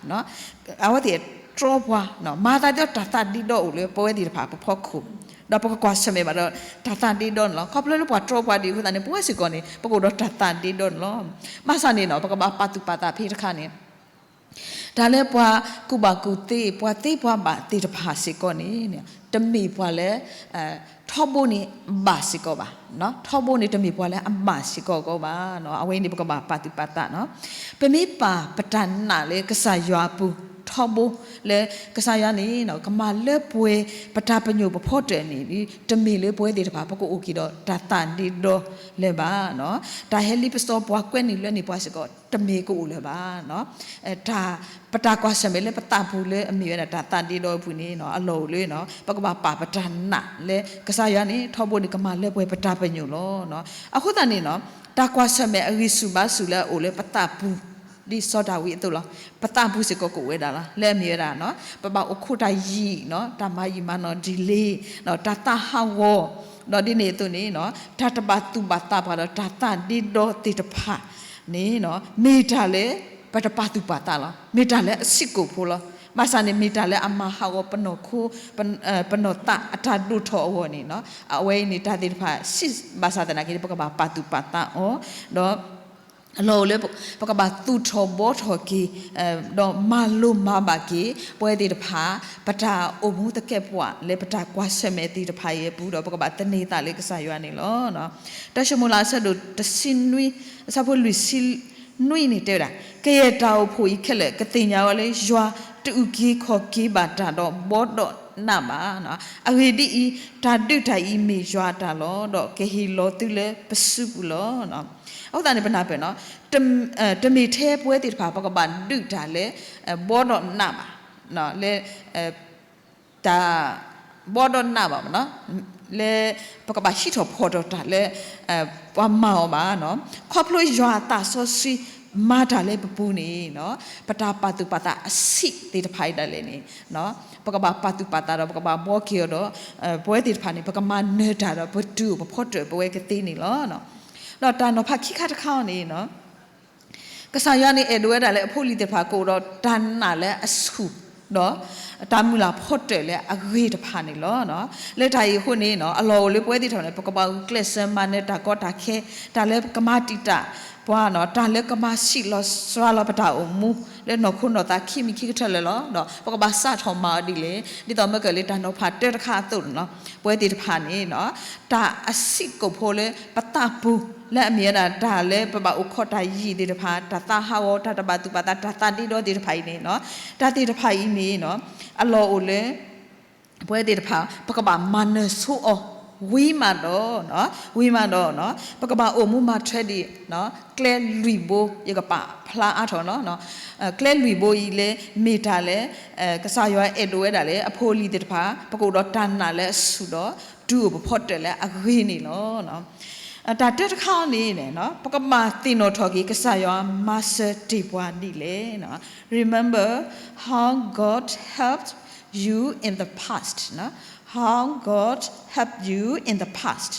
အဝဲသ့ၣ်တြီပှၤ မၤသးဒ်တၢ်သးဒ့ဒီအိၣ်လၢပဝဲသ့ၣ်တဖၣ်ပဖီခိၣ်, ဒီးပကကွၢ်ဆၢၣ်မဲာ်ဘၣ်ဒီး တၢ်သးဒ့ဒီန့ၣ်လီၤ. ခီဖျိလၢပှၤတြီပှၤဒ်အဃိသတးန့ၣ် ပဝဲစ့ၢ်ကီးန့ၣ် ပကအိၣ်ဒီးတၢ်သးဒ့ဒီန့ၣ်လီၤ. ဘၣ်ဆၣ်န့ၣ် ပကဘၣ်ပာ်သူၣ်ပာ်သးဖဲတခါန့ၣ် တၢ်လၢပှၤကူၣ်ဘၣ်ကူၣ်သ့ ပှၤသ့ပှၤဘၣ်သ့ၣ်တဖၣ်စ့ၢ်ကီးန့ၣ် တမ့ၢ်ပှၤလၢ ထီဘိန့ၣ်ဘၣ်စ့ၢ်ကီးဘၣ်, ထီဘိန့ၣ်တမ့ၢ်ပှၤလၢအဘၣ်စ့ၢ်ကီးဘၣ်. အဝဲအံၤန့ၣ် ပကဘၣ်ပာ်သူၣ်ပာ်သးန့ၣ် ပမ့ၢ်ပာ်ပတၢ်နာ်လၢကစၢ်ယွၤအပူၤ ထီဘိလၢကစၢ်ယွၤန့ၣ် ကမၤလၢပှဲၤပတၢ်ပညိၣ်ပဖီတၢၣ်န့ၣ် တမ့ၢ်လၢပဝဲသ့ၣ်တဖၣ် ပကအိၣ်က့ၤဒီးတၢ်သးဒ့ဒီလၢၤဘၣ်. တၢ်ဟဲလ့ပစီပှၤ ကွဲန့ၢ်လွဲန့ၢ်ပှၤစ့ၢ်ကီး တမ့ၢ်ကအိၣ်လၢၤဘၣ်. တၢ် ပတၢ်ကွၢ်ဆၢၣ်မဲာ်လၢပသးပူၤလၢအမ့ၢ်ဝဲဒၣ်တၢ်သးဒ့ဒီအပူၤန့ၣ် အလီၢ်အိၣ်လၢ ပကဘၣ်ပာ်ပတၢ်နာ်လၢကစၢ်ယွၤန့ၣ် ထီဘိန့ၣ်ကမၤလၢပှဲၤပတၢ်ပညိၣ်လီၤ. အဃိသတးန့ၣ် တၢ်ကွၢ်ဆၢၣ်မဲာ်အဂံၢ်ဆူၣ်ဘါဆူၣ်လၢအအိၣ်လၢပသးပူၤ ဒ်စီၤဒၤဝံးအသိးလီၤ. ပသးပူၤစ့ၢ်ကီးကအိၣ်ဝဲဒၣ်လီၤ. လၢအမ့ၢ်ဝဲဒၣ် ပဘၣ်အိၣ်ခိးတၢ်ယံာ်နီၤ, တၢ်မၤယံာ်မၤနီၢ် delay နီၤ, တၢ်သးဟးဂီၤ, ဒီးဒ်န့ၣ်အသိးန့ၣ် တၢ်တဘၣ်သူၣ်ဘၣ်သးပှၤဒီးတၢ်သးဒ့ဒီသ့ၣ်တဖၣ်န့ၣ် မ့ၢ်တၢ်လၢ ပတပာ်သူၣ်ပာ်သးလီၤ. မ့ၢ်တၢ်လၢအဆံးကိာ်ဖိလီၤ. ဘၣ်ဆၣ်န့ၣ် မ့ၢ်တၢ်လၢအမၤဟးဂီၤပနီၢ်ခိ ပနီၢ်သးအတၢ်ဒိၣ်ထီၣ်အဂီၢ်န့ၣ် အဝဲအံၤန့ၣ် တၢ်သ့ၣ်တဖၣ်ဆံးဘၣ်ဆၣ်သနာ်က့ ပကဘၣ်ပာ်သူၣ်ပာ်သးအီၤ, ဒီး အလီၢ်အိၣ်လၢ ပကဘၣ်သူၣ်ထီၣ်ဘှီထီၣ်က့ၤ ဒီးမၤလိမၤဘၣ်က့ၤ ပဝဲသ့ၣ်တဖၣ် ပတၢ်အိၣ်မူသကဲးပဝးလၢပတၢ်ကွၢ်ဆၢၣ်မဲာ်သ့ၣ်တဖၣ်အံၤအပူၤ ဒီးပကဘၣ်သန့ၤသးလၢကစၢ်ယွၤန့ၣ်လီၤ. တၢ်ၡမူၤအ့လးအဆၢဒိၣ်တဆံနွံ အဆၢဖိလွံၢ်ဆံနွံန့ၣ်တဲဝဲဒၣ်, ကယဲၢ်တၢ်အိၣ်ဖှိၣ်အံၤခဲလၢာ် ကသ့ၣ်ညါဝဲလၢ ယွၤတအုၣ်က့ၤခီၣ်က့ၤဘၣ်တၢ်ဒီးဘှီဒီးနးဘၣ်. အဂ့ၢ်ဒ်အံၤ, တၢ်ဒုးတၢ်အံၤမ့ၢ်ယွၤအတၢ်လီၤ, ဒီးကဟ့ၣ်လီၤသုလၢပစုပူၤလီၤ. အဃိသတးန့ၣ် ပနၢ်ပၢၢ်နီၤ, တမ့ၢ်ထဲပဝဲသ့ၣ်တဖၣ် ပကဘၣ်ဒုးတၢ်လၢ ဘှီဒီးနးဘၣ်, လၢ တၢ် ဘှီဒီးနးဘၣ်မနီၤ, လၢ ပကဘၣ်ဟံးထီၣ်ဖီၣ်ထီၣ်တၢ်လၢ ပှၤမၤအီၤဘၣ်နီၤ, ခီဖျိယွၤအသးစီဆှံမၤတၢ်လၢပပူၤန့ၣ်နီၤ, ပတၢ်ပာ်သူၣ်ပာ်သးအဆံးသ့ၣ်တဖၣ်အံၤဒၣ်လဲာ်န့ၣ် ပကဘၣ်ပာ်သူၣ်ပာ်သးဒီး ပကဘၣ်ဘှီက့ၤအီၤဒီး ပဝဲသ့ၣ်တဖၣ်န့ၣ် ပကမၤနၢၤတၢ်ဒီး ပတုၤအိၣ်ပဖီတၢၣ်ပဝဲကသ့န့ၣ်လီၤ. ဒီးတၢ်နီၤဖးခံခါတခါအံၤန့ၣ် ကစၢ်ယွၤန့ၣ် အဲၣ်ဒိးဝဲဒၣ်လၢအဖိအလံၤသ့ၣ်တဖၣ် ကအိၣ်ဒီးတၢ်နာ်လၢအဆူၣ်, ဒီးတၢ်မုၢ်လၢ်ဖီတၢၣ်လၢအဂ့ၤတဖၣ်န့ၣ်လီၤ. လၢတၢ်အံၤအဃိန့ၣ် အလီၢ်အိၣ်လၢပဝဲသ့ၣ်တဖၣ်န့ၣ် ပကဘၣ်ဂုာ်ကျဲးစၢးမၤနၢၤတၢ်ကီတၢ်ခဲ, တၢ်လၢကမၤတံာ်တာ်ပှၤနီၤ, တၢ်လၢကမၤဆံးလီၤစှၤလီၤပတၢ်အိၣ်မူ လၢနီၢ်ခိနီၢ်သးခံမံၤခံကတၢၢ်လၢာ်လီၤ. ဒီးပကဘၣ်စးထီၣ်မၤအီၤဒ်လဲၣ်, ဒ်သိးမ့ၢ်ကလၢတၢ်နီၤဖးတၢတခါအသိးန့ၣ်လီၤ. ပဝဲသ့ၣ်တဖၣ်န့ၣ် တၢ်အဆံးကိာ်ဖိလၢပသးပူၤ လၢအမ့ၢ်ဝဲဒၣ်တၢ်လၢပဘၣ်အိၣ်ခိးတၢ်ယံာ်သ့ၣ်တဖၣ်, တၢ်သးဟးဂီၤ, တၢ်တဘၣ်သူၣ်ဘၣ်သး, တၢ်သးဒ့ဒီသ့ၣ်တဖၣ်အံၤန့ၣ်, တၢ်သ့ၣ်တဖၣ်အံၤန့ၣ် အလီၢ်အိၣ်လၢ ပဝဲသ့ၣ်တဖၣ် ပကဘၣ်မၤနၢၤဆိအီၤ, ဝံၤမးဒီး, ဝံၤမးဒီး ပကဘၣ်အိၣ်မူမၤထွဲဒံး ကျဲလွံၢ်ဘိ ယကပာ်ဖျါအါထီၣ်နီၤ, ကျဲလွံၢ်ဘိအံၤလၢ မ့ၢ်တၢ်လၢ ကစၢ်ယွၤအဲၣ်ဒိးဝဲဒၣ်လၢ အဖိအလံၤသ့ၣ်တဖၣ် ပကအိၣ်ဒီးတၢ်နာ်လၢအဆူၣ်ဒီး တုၤအိၣ်ပဖီတၢၣ်လၢအဂ့ၤန့ၣ်လီၤ. တၢ်တၢတခါအံၤန့ၣ် ပကဘၣ်သ့ၣ်နီၣ်ထီၣ်က့ၤ ကစၢ်ယွၤမၤစၢၤတ့ၢ်ပှၤဒ်လဲၣ်. Remember how God helped you in the past, how God helped you in the past,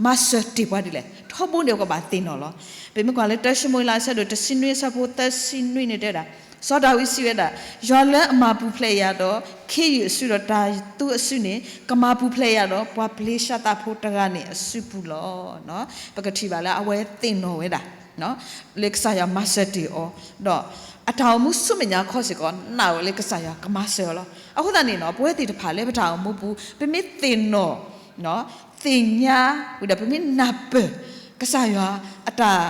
မၤစၢၤတ့ၢ်ပှၤဒ်လဲၣ်. ထီဘိန့ၣ် ပကဘၣ်သ့ၣ်နီၣ်လီၤ. ပမ့ၢ်ကွၢ်လၢတၢၡမူၤအ့လးအဆၢဒိၣ်တဆံနွံအဆၢဖိသၢဆံနွံန့ၣ်တဲဝဲဒၣ်, စီၤဒၤဝံးစံးဝဲဒၣ်, ယွၤလၢအမၤပူၤဖျဲးယၤဒီး ခ့ယုၢ်အစုဒီးတၤသူအစုန့ၣ် ကမၤပူၤဖျဲးယၤဒီး ပှၤပလ့ၤၡါသးဖိတဂၤန့ၣ်အစုပူၤလီၤ. ပကထံၣ်ဘၣ်လၢအဝဲသ့ၣ်နီၣ်ဝဲဒၣ် လၢကစၢ်ယွၤမၤစၢၤတ့ၢ်အီၤ, ဒီးအတၢ်အိၣ်မူဆူမဲာ်ညါခီစ့ၢ်ကီး နာ်ဝဲလၢကစၢ်ယွၤကမၤစၢၤအီၤလီၤ. အဃိသတးန့ၣ် ပဝဲသ့ၣ်တဖၣ်လၢပတၢ်အိၣ်မူပူၤ ပမ့ၢ်သ့ၣ်နီၣ် သ့ၣ်ညါဝံၤဒီး ပမ့ၢ်နၢ်ပၢၢ် ကစၢ်ယွၤအတၢ်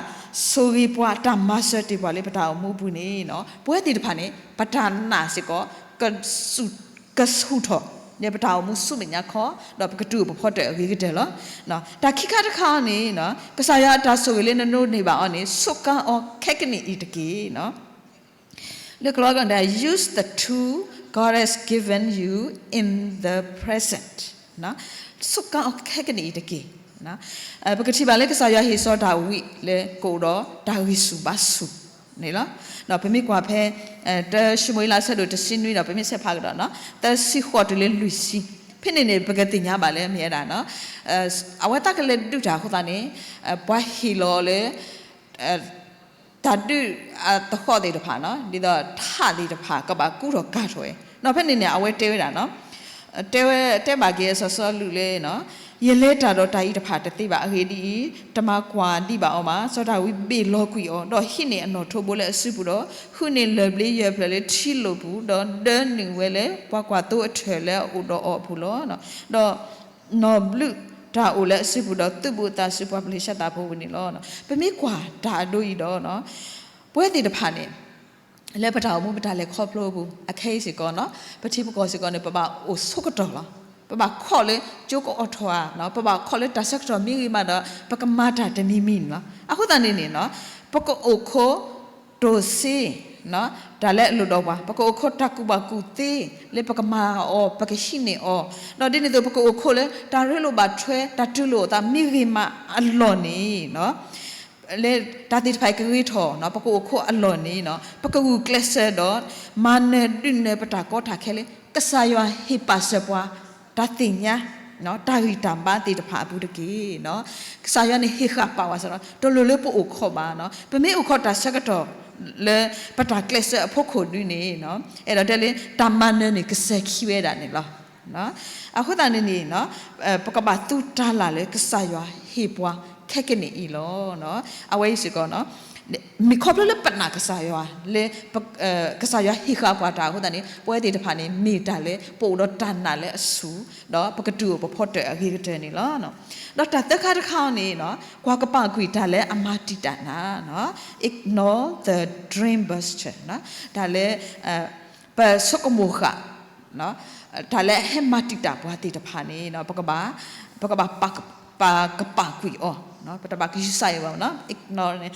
ဆိၣ်ဂ့ၤပှၤ အတၢ်မၤစၢၤတ့ၢ်ပှၤလၢပတၢ်အိၣ်မူပူၤန့ၣ် ပဝဲသ့ၣ်တဖၣ်န့ၣ် ပတၢ်နာ်စ့ၢ်ကီး ကဆူၣ်ထီၣ် လၢပတၢ်အိၣ်မူဆူမဲာ်ညါခီ ဒီးပကတုၤအိၣ်ပဖီတၢၣ်အဂ့ၤကတၢၢ်လီၤ. တၢ်ခံခါတခါန့ၣ် ကစၢ်ယွၤအတၢ်ဆိၣ်ဂ့ၤလၢနဒိးန့ၢ်ဘၣ်အီၤန့ၣ် ဆိးကါအီၤခဲကနံၣ်အံၤတက့ၢ်. လၢကလီကဒီး use the tool God has given you in the present. ဆိးကါအီၤခဲကနံၣ်အံၤတက့ၢ်. ပကထံၣ်ဘၣ်လၢကစၢ်ယွၤဟ့ၣ်စီၤဒၤဝံးလၢကအိၣ်ဒီးတၢ်ဂံၢ်ဆူၣ်ဘါဆူၣ်န့ၣ်လီၤ. ဒီးပမ့ၢ်ကွၢ်ဖဲ တၡမူၤအ့လးအဆၢဒိၣ်တဆံနွံဒီး ပမ့ၢ်ဆဲးဖးကဒီး သၢဆံဃိးတုၤလၢလွံၢ်ဆံ, ဖဲန့ၣ်န့ၣ် ပကသ့ၣ်ညါဘၣ်လၢမ့ၢ်ဝဲဒၣ် အဝဲသးကလဲၤဒုးတၢ်အဃိသတးန့ၣ် ပှၤဟ့ၣ်လီၤအီၤလၢ တၢ်ဒုးအသဟီၣ်သ့ၣ်တဖၣ် ဒ်သိးထးသ့ၣ်တဖၣ် ကဘၣ်ကူထီၣ်ကၤထီၣ်ဝဲ. ဒီးဖဲန့ၣ်န့ၣ် အဝဲတဲဝဲဒၣ် တဲဝဲ တဲဘၣ်က့ၤစီၤစီလူးလၢ ယလဲၤတၢ်ဒီးတၢ်အံၤတဖၣ်တသ့ဘၣ်. အဂ့ၢ်ဒ်အံၤ, တမၤကွၢ်ဒံးဘၣ်အီၤဘၣ်. စီၤဒၤဝံးဘ့ၣ်လီၤကွံာ်အီၤ, ဒီးဟံးန့ၢ်အနီၣ်ထိးဘိလၢအစုပူၤဒီး ဟုၣ်န့ၢ်လၢၢ်ဘျ့ယဲၢ်ဖျၢၣ်လၢထံလိာ်ပူၤ, ဒီးဒၢနုာ်ဝဲလၢပှၤကွၢ်သိအထၢၣ်လၢအအိၣ်ဒီးအီၤအပူၤလီၤ. ဒီးနီၣ်ဘျုးတၢ်အိၣ်လၢအစုပူၤဒီး သုးဘူးအသးဆူပှၤပလ့ၤၡါသးဖိပူၤန့ၣ်လီၤ. ပမ့ၢ်ကွၢ်တၢ်အဒိအံၤဒီး ပဝဲသ့ၣ်တဖၣ်န့ၣ် လၢပတၢ်အိၣ်မူပတၢ်လဲၤခီဖျိအပူၤ အခဲအံၤစ့ၢ်ကီး ပထံပကီၢ်စ့ၢ်ကီးန့ၣ် ပဘၣ်အိၣ်ဆိကတီၢ်လီၤ. ပဘၣ်ခိးလၢကၠိကအိးထီၣ်ဧါ, ပဘၣ်ခိးလၢတၢ်ဆၢကတီၢ်မ့ၢ်ဂ့ၤမးဒီး ပကမၤတၢ်တမံၤမံၤန့ၣ်လီၤ. အဃိသတးန့ၣ်န့ၣ် ပကအိၣ်ခိးတိၢ်စ့ တၢ်လၢအလိၣ်ဒီးပှၤ, ပကအိၣ်ခိးတၢ်ကူၣ်ဘၣ်ကူၣ်သ့ လၢပကမၤအီၤ ပကဟံးန့ၢ်အီၤ, ဒီးဒ်န့ၣ်အသိး ပကအိၣ်ခိးလၢတၢ်ရ့လိာ်ဘၣ်ထွဲ တၢ်တူၢ်လိာ်အသးမ့ၢ်ဂ့ၤမးအလီၢ်န့ၣ် လၢတၢ်သ့ၣ်တဖၣ်အံၤကဂ့ၤထီၣ် ပကအိၣ်ခိးအလီၢ်န့ၣ် ပကဂုာ်ကျဲးစၢးဒီး မၤနၢၤဒုးနၢၤပတၢ်ကီတၢ်ခဲလၢ ကစၢ်ယွၤဟ့ၣ်ပာ်စၢၤပှၤ တၢ်သ့ၣ်ညါ တၢ်ဂံၢ်တၢ်ဘါသ့ၣ်တဖၣ်အပူၤတက့ၢ်. ကစၢ်ယွၤန့ၣ်ဟ့ၣ်ဃာ်ပာ်ဝဲစ့ၢ်ကီး တလိၣ်လၢပအိၣ်ခိးဘၣ်. ပမ့ၢ်အိၣ်ခိးတၢ်ဆၢကတီၢ်လၢ ပတၢ်ကျဲးစၢးအဖီခိၣ်ဒုန့ၣ် အဲၣ်ဒိးတဲလၢ တၢ်မၤနၢၤန့ၣ်ကစၢ်ခံဝဲဒၣ်န့ၣ်လီၤ. အဃိသတးန့ၣ်န့ၣ် ပကဘၣ်သူတၢ်လၢ်လၢကစၢ်ယွၤဟ့ၣ်ပှၤခဲကနံၣ်အံၤလီၤ. အဝဲအံၤစ့ၢ်ကီး မ့ၢ်ခီဖျိလၢပနာ်ကစၢ်ယွၤလၢ ကစၢ်ယွၤဟ့ၣ်ဃာ်ပှၤတၢ်အဃိသတးန့ၣ် ပဝဲသ့ၣ်တဖၣ်န့ၣ် မ့ၢ်တၢ်လၢပအိၣ်ဒီးတၢ်နာ်လၢအဆူၣ် ဒီးပကတုၤအိၣ်ပဖီတၢၣ်အဂ့ၤကတၢၢ်န့ၣ်လီၤ. ဒီးတၢ်သၢခါတခါန့ၣ် ကွၢ်ကပာ်ကွံာ်တၢ်လၢအမၤတံာ်တာ်နၤ ignore the dream burst တၢ်လၢ ပဆိကမိၣ်ဃာ် တၢ်လၢအဟဲမၤတံာ်တာ်ပှၤသ့ၣ်တဖၣ်န့ၣ် ပကဘၣ် ပကဘၣ်ပာ်ကပာ်ကွံာ်အီၤ ပတဘၣ်ကယူၤစၢ်အီၤဘၣ် ignore န့ၣ်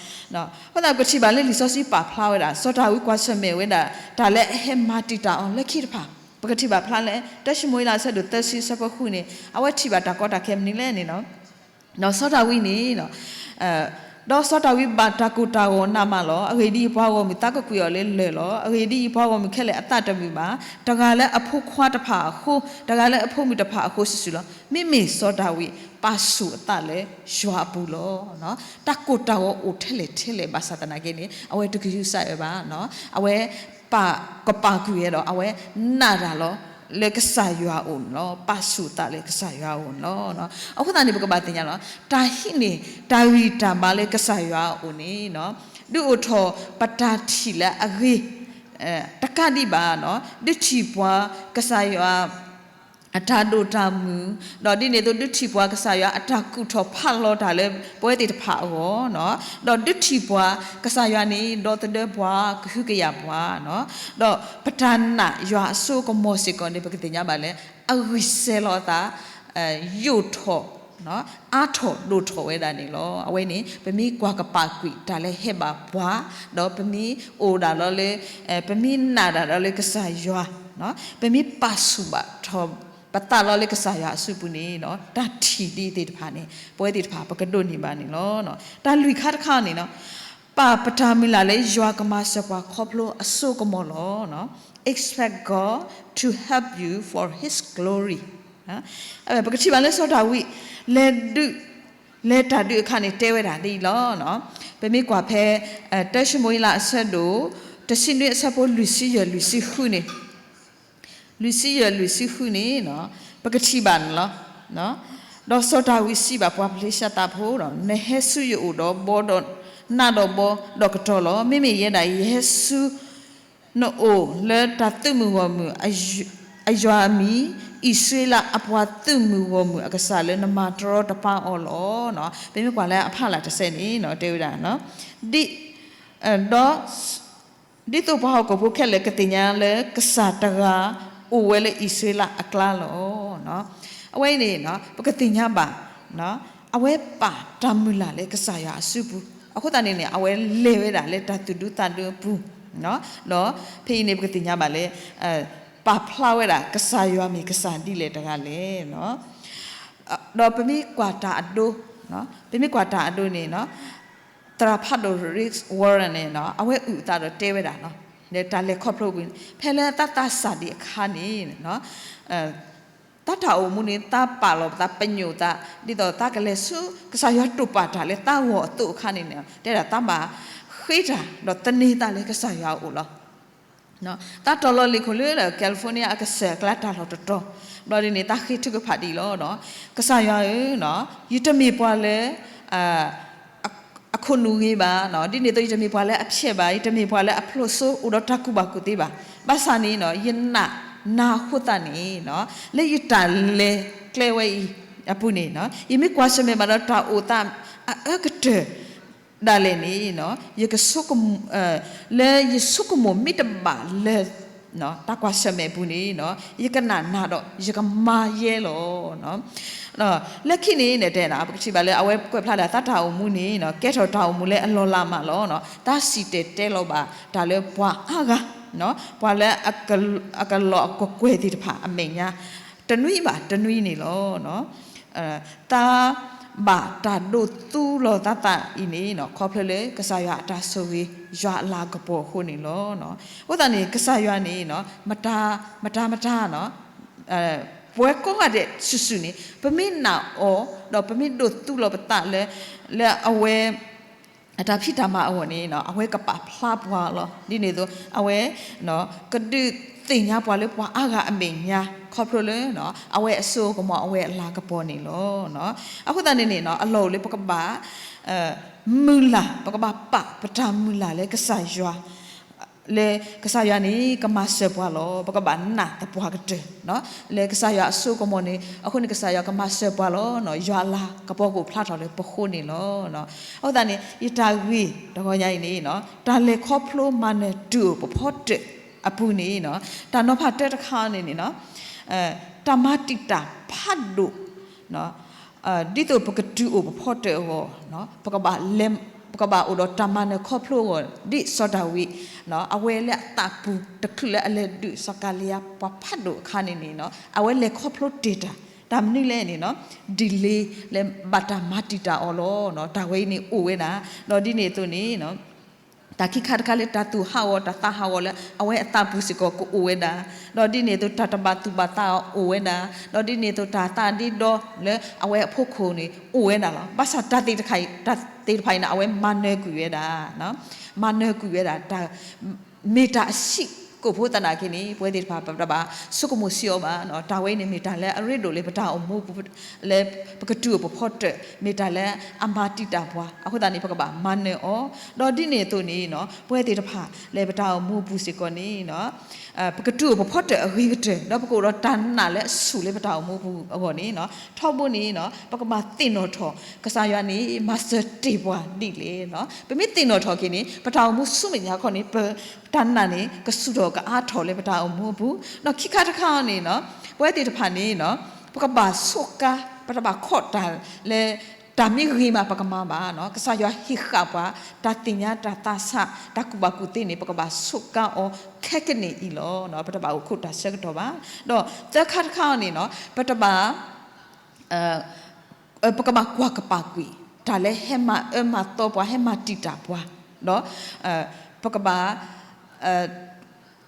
အဃိသတးပကထံၣ်ဘၣ်လၢလံာ်စီဆှံပာ်ဖျါဝဲဒၣ် စီၤဒၤဝံးကွၢ်ဆၢၣ်မဲာ်ဝဲဒၣ် တၢ်လၢအဟဲမၤတံာ်တာ်အီၤလၢခံတဖၣ် ပကထံၣ်ဘၣ်ဖျါလၢ တၢၡမူၤအ့လး အဆၢဒိၣ်သၢဆံအဆၢဖိဃုန့ၣ် အဝဲထံၣ်ဘၣ်တၢ်ကီတၢ်ခဲမနုၤလဲၣ်န့ၣ် ဒီးစီၤဒၤဝံးန့ၣ် ဒီးစီၤဒၤဝံးဘၣ်တၢ်ကိၢ်တၢ်ဂီၤနးမးလီၤ. အဂ့ၢ်ဒ်အံၤ, ပှၤဂီၢ်မုၢ်သးကကွံာ်အီၤလၢလၢၢ်လီၤ. အဂ့ၢ်ဒ်အံၤ, ပှၤဂီၢ်မုၢ်ခဲလၢာ်အသးတမုာ်ဘၣ်, တဂၤလၢအဖိခွါတဖၣ်အဃိ, တဂၤလၢအဖိမုၣ်တဖၣ်အဃိစုာ်စုာ်လီၤ. မ့မ့ၢ်စီၤဒၤဝံးပာ်ဆူၣ်အသးလၢယွၤအပူၤလီၤ. တၢ်ကိၢ်တၢ်ဂီၤအိၣ်ထဲလဲၣ်ထဲလဲၣ်ဘၣ်ဆၣ်သနာ်က့န့ၣ် အဝဲတကယူးစၢ်ဝဲဘၣ်. အဝဲပာ်ကပာ်ကွံာ်ဝဲဒီး အဝဲနာ်တၢ်လီၤ လၢကစၢ်ယွၤအအိၣ်န့ၣ်လီၤ. ပာ်ဆူၣ်အသးလၢကစၢ်ယွၤအအိၣ်န့ၣ်လီၤ. အဃိသတးန့ၣ် ပကဘၣ်သ့ၣ်ညါလီၤ. တၢ်ဟံးန့ၢ် တၢ်ဂံၢ်တၢ်ဘါလၢကစၢ်ယွၤအအိၣ်န့ၣ် ဒုးအိၣ်ထီၣ်ပတၢ်ထံၣ်လၢအဂ့ၤ တကးဒံးဘၣ် ဒုးထံၣ်ပှၤကစၢ်ယွၤ အတၢ်ဒိၣ်တၢ်မုၢ်, ဒီးဒ်န့ၣ်အသိး ဒုးထံၣ်ပှၤကစၢ်ယွၤအတၢ်ကူၣ်ထီၣ်ဖးလီၤတၢ်လၢပဝဲသ့ၣ်တဖၣ်အဂီၢ်, ဒီးဒုးထံၣ်ပှၤကစၢ်ယွၤန့ၣ် ဒီသဒၢပှၤ ကဟုကယာ်ပှၤ, ဒီးပတၢ်နာ်ယွၤအစိအကမီၤစ့ၢ်ကီးန့ၣ် ပကသ့ၣ်ညါဘၣ်လၢ အဂံၢ်စဲၤလီၤအသး ယိာ်ထီၣ် အါထီၣ်ဒိၣ်ထီၣ်ဝဲဒၣ်န့ၣ်လီၤ. အဝဲန့ၣ် ပမ့ၢ်ကွၢ်ကပာ်ကွံာ်တၢ်လၢဟဲဘၣ်ပှၤ, ဒီးပမ့ၢ်အိၣ်ဒၣ်လီၤလၢ ပမ့ၢ်နာ်ဒၣ်လီၤလၢကစၢ်ယွၤ, ပမ့ၢ်ပာ်ဆူၣ်ဘၣ်ထီၣ်ပသးလီၤလၢကစၢ်ယွၤအစုပူၤန့ၣ် တၢ်ထံၣ်ဒ်သ့ၣ်တဖၣ်န့ၣ် ပဝဲသ့ၣ်တဖၣ်ပကဒိးန့ၢ်ဘၣ်န့ၣ်လီၤ. တၢ်လွံၢ်ခါတခါန့ၣ် ပာ်ပတၢ်မုၢ်လၢ်လၢယွၤကမၤစၢၤပှၤခီဖျိအစိကမီၤလီၤ. Expect God to help you for His glory. ပကထံၣ်ဘၣ်လၢစီၤဒၤဝံး လဲၤဒုး လဲၤတၢ်ဒုးအခါန့ၣ် တဲဝဲဒၣ်ဒ်အံၤလီၤ. ပမ့ၢ်ကွၢ်ဖဲ တၢၡမူၤအ့လးအဆၢဒိၣ် တဆံနွံအဆၢဖိ လွံၢ်ဆံယဲၢ် လွံၢ်ဆံဃုန့ၣ် လွံၢ်ဆံယဲၢ် လွံၢ်ဆံဃုန့ၣ် ပကထံၣ်ဘၣ်န့ၣ်လီၤ. ဒီးစီၤဒၤဝံးစံးဘၣ်ပှၤဖလ့ၡသးဖိဒီး နဟဲဆူယအိၣ်ဒီးဘီဒီးနးဒီးဘီဒီးကတီၤလီၤ. မ့မ့ၢ်ယဲဒၣ် ယဟဲဆူ နအိၣ်လၢတၢ်သုးမုၢ်ဂီၢ်မုၢ် အယွၤအမံၤ, အံၣ်စရ့လးအပှၤသုးမုၢ်ဂီၢ်မုၢ်အကစၢ်လၢနမၤတရီတပါအီၤလီၤ. ပမ့ၢ်ကွၢ်လၢအဖးလၢ်တစဲးန့ၣ် တဲဝဲဒၣ် ဒ် ဒီး ဒ်သိးပှၤဟီၣ်ခိၣ်ဖိခဲလၢာ်ကသ့ၣ်ညါလၢကစၢ်တဂၤအိၣ်ဝဲလၢအံၣ်စရ့လးအကျါလီၤ. အဝဲအံၤန့ၣ် ပကသ့ၣ်ညါဘၣ် အဝဲပာ်တၢ်မုၢ်လၢ်လၢကစၢ်ယွၤအစုပူၤ အဃိသတးန့ၣ်န့ၣ် အဝဲလဲၤဝဲဒၣ်လၢတၢ်သူၣ်ဒူသးဒူအပူၤ ဒီးဖဲအံၤန့ၣ် ပကသ့ၣ်ညါဘၣ်လၢ ပာ်ဖျါဝဲဒၣ်ကစၢ်ယွၤမ့ၢ်ကစၢ်ဒ်လဲၣ်တဂၤလဲၣ်. ဒီးပမ့ၢ်ကွၢ်တၢ်အဒိ ပမ့ၢ်ကွၢ်တၢ်အဒိန့ၣ် သရၣ်ဖးဒိၣ် Rick Warren န့ၣ် အဝဲအုၣ်အသးဒီးတဲဝဲဒၣ် လၢတၢ်လဲၤခီဖျိကွံာ် ဖဲလၢသးသးစၢ်ဒံးအခါန့ၣ် သးတၢ်အိၣ်မူန့ၣ် သးပာ်လီၤပသးပညိၣ်သး ဒ်သိးသးကလဲၤဆူ ကစၢ်ယွၤတိာ်ပာ်တၢ်လၢသးဂီၢ်အသိးအခါန့ၣ် တဲဒၣ်သးဘၣ်ဃ့တၢ် ဒီးသန့ၤသးလၢကစၢ်ယွၤအအိၣ်လီၤ. သးတီၤလီၤလ့ၣ်ခိၣ်လၢ California အကစၢၢ်အကျါတၢ်လီၢ်တတီၤ ဘျီဒ်န့ၣ် သးဃ့ထုကဖၣ်ဒ်အံၤလီၤ. ကစၢ်ယွၤဧၢ, ယတမ့ၢ်ပှၤလၢ အခိၣ်နူာ်ဂ့ၤဘၣ်, ဒ်န့ၣ်အသိး ယတမ့ၢ်ပှၤလၢအဖျဲးဘၣ်, ယတမ့ၢ်ပှၤလၢအဖျိးစိ အိၣ်ဒီးတၢ်ကူၣ်ဘၣ်ကူၣ်သ့ဘၣ်. ဘၣ်ဆၣ်န့ၣ် ယနာ်နၤအဃိသတးန့ၣ် လၢယတၢ်လဲၤကျဲဝဲအံၤအပူၤန့ၣ် ယမ့ၢ်ကွၢ်ဆၢၣ်မဲာ်ဘၣ်ဒီးတၢ်အိၣ်သးအအၢကတၢၢ် ဒၣ်လဲာ်န့ၣ် ယကဆိကမိၣ် လၢယဆိကမိၣ်မ့ၢ်တဘၣ်လၢ တၢ်ကွၢ်ဆၢၣ်မဲာ်အပူၤန့ၣ် ယကနၣ်နၤဒီးယကမၤယဲလီၤ. လၢခံန့ၣ် တဲဒၣ် ပကထံၣ်ဘၣ်လၢအဝဲကွဲးဖျါဒၣ်သးတၢ်အိၣ်မူန့ၣ် ကဲထီၣ်တၢ်အိၣ်မူလၢအလီၤလးမးလီၤ. သးစံၣ်တဲၤတဲလီၤဘၣ်တၢ်လၢပှၤအါဂၤ ပှၤလၢအကလီၢ်အကကွဲၢ်သ့ၣ်တဖၣ်အမဲာ်ညါ တနွံဘၣ်တနွံန့ၣ်လီၤ. သး ဘၣ်တၢ်ဒိးသူလီၤသးသးအံၤန့ၣ် ခီဖျိလၢကစၢ်ယွၤအတၢ်ဆိၣ်ဂ့ၤ ယွၤအလၤကပီၤအဃိန့ၣ်လီၤ. အဃိသတးန့ၣ် ကစၢ်ယွၤန့ၣ် မတၤ မတၤမတၤ ပဝဲကိးဂၤဒဲးစုာ်စုာ်န့ၣ် ပမ့ၢ်နာ်အီၤ ဒီးပမ့ၢ်ဒိးသူလီၤပသးလၢ လၢအဝဲ အတၢ်ဖံးတၢ်မၤအဂီၢ်န့ၣ် အဝဲကပာ်ဖျါပှၤလီၤ. ဒ်န့ၣ်အသိး အဝဲ ကဒုးသ့ၣ်ညါပှၤလၢပှၤအါဂၤအမဲာ်ညါ ခီဖျိလၢ အဝဲအစိအကမီၤ အဝဲအလၤကပီၤန့ၣ်လီၤ. အဃိသတးန့ၣ်န့ၣ် အလီၢ်အိၣ်လၢပကဘၣ် မုၢ်လၢ် ပကဘၣ်ပာ်ပတၢ်မုၢ်လၢ်လၢကစၢ်ယွၤ လၢကစၢ်ယွၤန့ၣ် ကမၤစၢၤပှၤလီၤ. ပကဘၣ်နာ်သပှၢ်ကတၢၢ် လၢကစၢ်ယွၤအစိအကမီၤန့ၣ် အဃိန့ၣ် ကစၢ်ယွၤကမၤစၢၤပှၤလီၤ. ယွၤအလၤကပီၤကအိၣ်ဖျါထီၣ်လၢပဃိန့ၣ်လီၤ. အဃိသတးန့ၣ် ယတၢ်ဂ့ၢ်တဂီၤညါအံၤန့ၣ် တၢ်လဲၤခီဖျိမၤနၢၤတုၤအိၣ်ပဖီတၢၣ်အပူၤန့ၣ် တၢ်နီၤဖးတၢတခါန့ၣ်န့ၣ် တၢ်မၤတံာ်တာ်ဖးဒိၣ် ဒ်သိးပကတုၤအိၣ်ပဖီတၢၣ်အဂီၢ် ပကဘၣ်လဲၤ ပကဘၣ်အိၣ်ဒီးတၢ်မၤနၢၤခီဖျိအဂီၢ် ဒ်စီၤဒၤဝံး အဝဲလၢအသးပူၤတချုးလၢအလဲၤဒုးစီၤကၤလံယါ ပှၤဖးဒိၣ်အခါန့ၣ်န့ၣ် အဝဲလဲၤခီဖျိတ့ၢ်တၢ် တၢ်မနုၤလဲၣ်န့ၣ် delay လၢဘၣ်တၢ်မၤတံာ်တာ်အီၤလီၤ. တၢ်ဝဲအံၤန့ၣ်အိၣ်ဝဲဒၣ် ဒီးဒ်န့ၣ်အသိးန့ၣ် တၢ်ခံခါတခါလၢတၢ်သူၣ်ဟးဂီၤတၢ်သးဟးဂီၤလၢအဝဲအသးပူၤစ့ၢ်ကီးကအိၣ်ဝဲဒၣ်, ဒီးဒ်န့ၣ်အသိးတၢ်တဘၣ်သူၣ်ဘၣ်သးအိၣ်ဝဲဒၣ်, ဒီးဒ်န့ၣ်အသိးတၢ်သးဒ့ဒီလၢအဝဲအဖီခိၣ်န့ၣ်အိၣ်ဝဲဒၣ်လီၤ. ဘၣ်ဆၣ်တၢ်သ့ၣ်တဖၣ်အံၤ တၢ်သ့ၣ်တဖၣ်အံၤန့ၣ် အဝဲမၤနၢၤကွံာ်ဝဲဒၣ်, မၤနၢၤကွံာ်ဝဲဒၣ် တၢ် မ့ၢ်တၢ်အဆံးကိာ်ဖိသနာ်က့န့ၣ် ပဝဲသ့ၣ်တဖၣ် ပတဘၣ်ဆိကမိၣ်ဆံးအီၤဘၣ်. တၢ်ဝဲအံၤန့ၣ် မ့ၢ်တၢ်လၢအရ့ဒိၣ်လၢပတၢ်အိၣ်မူပူၤ လၢပကတုၤအိၣ်ပဖီတၢၣ် မ့ၢ်တၢ်လၢအမၤတံာ်တာ်ပှၤ အဃိသတးန့ၣ် ပကဘၣ်မၤနၢၤအီၤ, ဒီးဒ်န့ၣ်အသိးန့ၣ် ပဝဲသ့ၣ်တဖၣ်လၢပတၢ်အိၣ်မူပူၤစ့ၢ်ကီးန့ၣ် ပကတုၤအိၣ်ပဖီတၢၣ်အဂ့ၤကတၢၢ် ဒီးပကအိၣ်ဒီးတၢ်နာ်လၢအဆူၣ်လၢပတၢ်အိၣ်မူပူၤအဂီၢ်န့ၣ် ထီဘိန့ၣ် ပကဘၣ်သ့ၣ်နီၣ်ထီၣ် ကစၢ်ယွၤန့ၣ် မၤစၢၤတ့ၢ်ပှၤဒ်လဲၣ်. ပမ့ၢ်သ့ၣ်နီၣ်ထီၣ်က့ၤန့ၣ် ပတၢ်အိၣ်မူဆူမဲာ်ညါခီန့ၣ် ပတၢ်နာ်န့ၣ် ကဆူၣ်ထီၣ်ကအါထီၣ်လၢပတၢ်အိၣ်မူအပူၤ, ဒီးခံခါတခါန့ၣ် ပဝဲသ့ၣ်တဖၣ်န့ၣ် ပကဘၣ်ဆိးကါ ပတဘၣ်ခိးတၢ်လၢ တၢ်မ့ၢ်ဂ့ၤမးပကမၤဘၣ်, ကစၢ်ယွၤဟ့ၣ်ဃာ်ပှၤ တၢ်သ့ၣ်ညါတၢ်သးဆး တၢ်ကူၣ်ဘၣ်ကူၣ်သ့န့ၣ် ပကဘၣ်ဆိးကါအီၤခဲကနံၣ်အံၤလီၤ. ပတဘၣ်အိၣ်ခိးတၢ်ဆၢကတီၢ်ဘၣ်. ဒီးသၢခါတခါန့ၣ် ပတဘၣ် ပကဘၣ်ကွၢ်ကပာ်ကွံာ် တၢ်လၢဟဲမၤအၢမၤသီပှၤ ဟဲမၤတံာ်တာ်ပှၤ, ဒီး ပကဘၣ်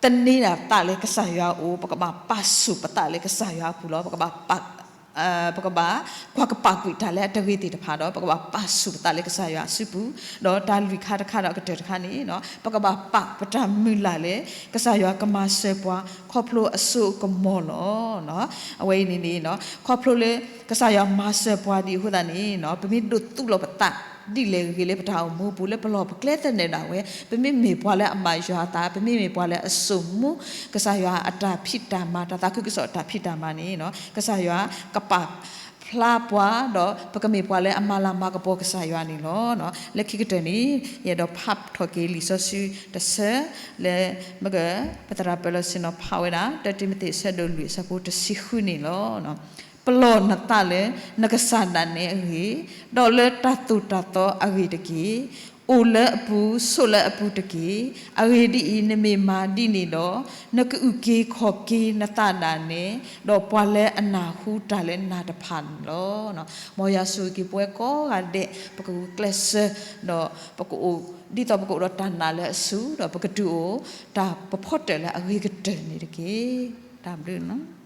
သန့ၤဒၣ်သးလၢကစၢ်ယွၤအအိၣ်, ပကဘၣ်ပာ်ဆူၣ်ပသးလၢကစၢ်ယွၤအပူၤလီၤ. ပကဘၣ် ပကဘၣ်ကွၢ်ကပာ်ကွံာ်တၢ်လၢအတဂ့ၤသ့ၣ်တဖၣ်ဒီး ပကဘၣ်ပာ်ဆူၣ်ပသးလၢကစၢ်ယွၤအစုပူၤ, ဒီးတၢ်လွံၢ်ခါတခါဒီးအကတၢၢ်တခါန့ၣ် ပကဘၣ်ပာ်ပတၢ်မုၢ်လၢ်လၢ ကစၢ်ယွၤကမၤစၢၤပှၤ ခီဖျိအစိအကမီၤလီၤ. အဝဲအံၤန့ၣ်န့ၣ် ခီဖျိလၢ ကစၢ်ယွၤမၤစၢၤပှၤဒံးအဃိသတးန့ၣ် ပမ့ၢ်ဒိးသူလီၤပသး ဒ်လဲၣ်ဂ့ၤလၢပတၢ်အိၣ်မူပူၤ လၢပလီၢ်ပကျဲသနၢၣ်ဒၣ်ဝဲ ပမ့မ့ၢ်ပှၤလၢအမၤယွၤအသး ပမ့မ့ၢ်ပှၤလၢအစိာ်မူ ကစၢ်ယွၤအတၢ်ဖံးတၢ်မၤ တၢ်သးခုကစီၣ်အတၢ်ဖံးတၢ်မၤန့ၣ် ကစၢ်ယွၤကပာ်ဖျါပှၤ ဒီးပကမ့ၢ်ပှၤလၢအမၤလၤမၤကပီၤကစၢ်ယွၤန့ၣ်လီၤ. လၢခံကတၢၢ်န့ၣ် ယအဲၣ်ဒိးဖးထီၣ်က့ၤလံာ်စီဆှံတဆၢ လၢ မ့ၢ် ပသရၣ်ပၢၤလီၢ်ဆ့ၣ်နီၤဖးဝဲဒၣ် တၢတံၤမသ့း အဆၢဒိၣ်လွံၢ် အဆၢဖိတဆံဃုန့ၣ်လီၤ. ပလီၢ်နသးလၢ နကစၢ်ဒၣ်နဲအဂ့ၢ်, ဒီးလၢတၢ်သိၣ်တၢ်သီအဂ့ၢ်တက့ၢ်. အိၣ်လၢအပူၤ ဆိးလၢအပူၤတက့ၢ်. အဂ့ၢ်ဒ်အံၤ, နမ့ၢ်မၤဒ်န့ၣ်ဒီး, နကအုၣ်က့ၤခီၣ်က့ၤနသးဒၣ်နဲ, ဒီးပှၤလၢအနၢ်ဟူတၢ်လၢနၤတဖၣ်န့ၣ်လီၤ. မ်ယွၤဆိၣ်ဂ့ၤက့ၤပဝဲကိးဂၤဒဲး ပကဂုာ်ကျဲးစၢး ဒီးပကအိၣ် ဒ်သိးပကအိၣ်ဒီးတၢ်နာ်လၢအဆူၣ် ဒီးပကတုၤအိၣ် တၢ်ပဖီတၢၣ်လၢအဂ့ၤကတၢၢ်န့ၣ်တက့ၢ်. တၢ်ဘျုး